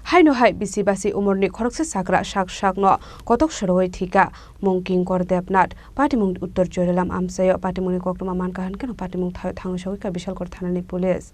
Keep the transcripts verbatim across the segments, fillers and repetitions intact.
Haino hai bisi basi umorni khoroksa chakra sak sakno kotok sorowi thwikha, mung Kinkor Debnath. Patimung Uttor Chorilam amchaio patimungni koktwma mankha hwnkhe no patimung thaio thangwi sogwikha Bishalgarh thanani police.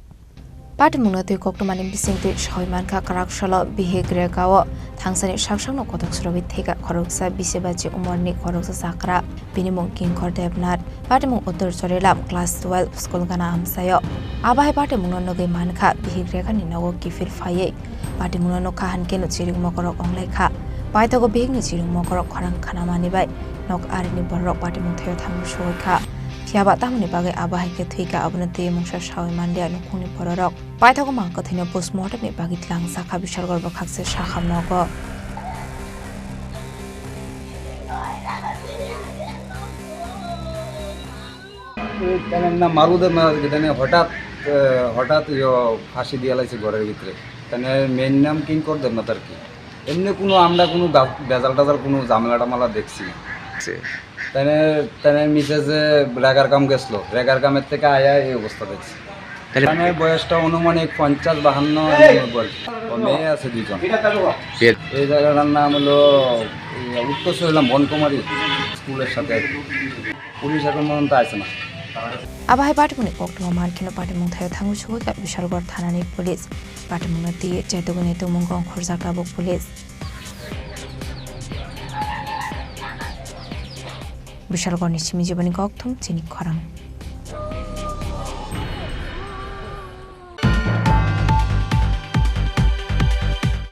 Patimungno twi koktwmani bisingtwi sawi mankha, kwrak salo bihik rekao thangsani sak sakno kotok sorowi thwikha khoroksa bisi basi umorni khoroksa chakra. Bini mung Kinkor Debnath. Patimung Uttor Chorilam class twelve school gana amchaio. Abo hai patimungno nugwi mankha, bihik rekhani nogo kiphil phaiwi patimungno nukha hwnkhe no chiring mokorok onglaikha. Paithago bihikni chiring mokorok khorang khanamani bai nok arini bororok patimung thaio thangwi sogwikha. Phiyaba tamoni bagwi abo hai khe thwikha, abono twi mungsa sawi manliya nukhungni bororok. Paithago mang kwthwino postmortemni bagwi tlangjak kha Bishalgarh bwkhakse sakham nogo. তাহলে না মারুদের না আর কি, তাহলে হঠাৎ, আহ, হঠাৎ ইয়ো ফাঁসি দিয়ে লাইছে ঘরের ভিতরে। তাহলে মেয়ের নাম কিঙ্কর দেবনাথ আর কি। এমনি কোনো আমরা কোনো গা-, ভেজাল টেজাল কোনো ঝামেলা টামেলা দেখছি না। তাহলে, তাহলে মিসেস যে রেগার কাম গেছিল, রেগার কামের থেকে আয়া এই অবস্থা দেখছি। তাহলে মানে বয়সটা অনুমানিক পঞ্চাশ বাহান্ন এমন বয়স। ও মেয়ে আছে দুইজন। বিয়ে এই জায়গাটার নাম হলো, এই, উত্তর চরিলাম বনকুমারী স্কুলের সাথে। পুলিশ এখন পর্যন্ত আসে না। Abo hai patimungni koktwma mankheno patimung thaio thangwi sogwikha Bishalgarh thanani police. Patimungno twi chetugwini tumung ongkhorjak tabuk police. Bishalgarhni simi jiboni kokthum chini khorang.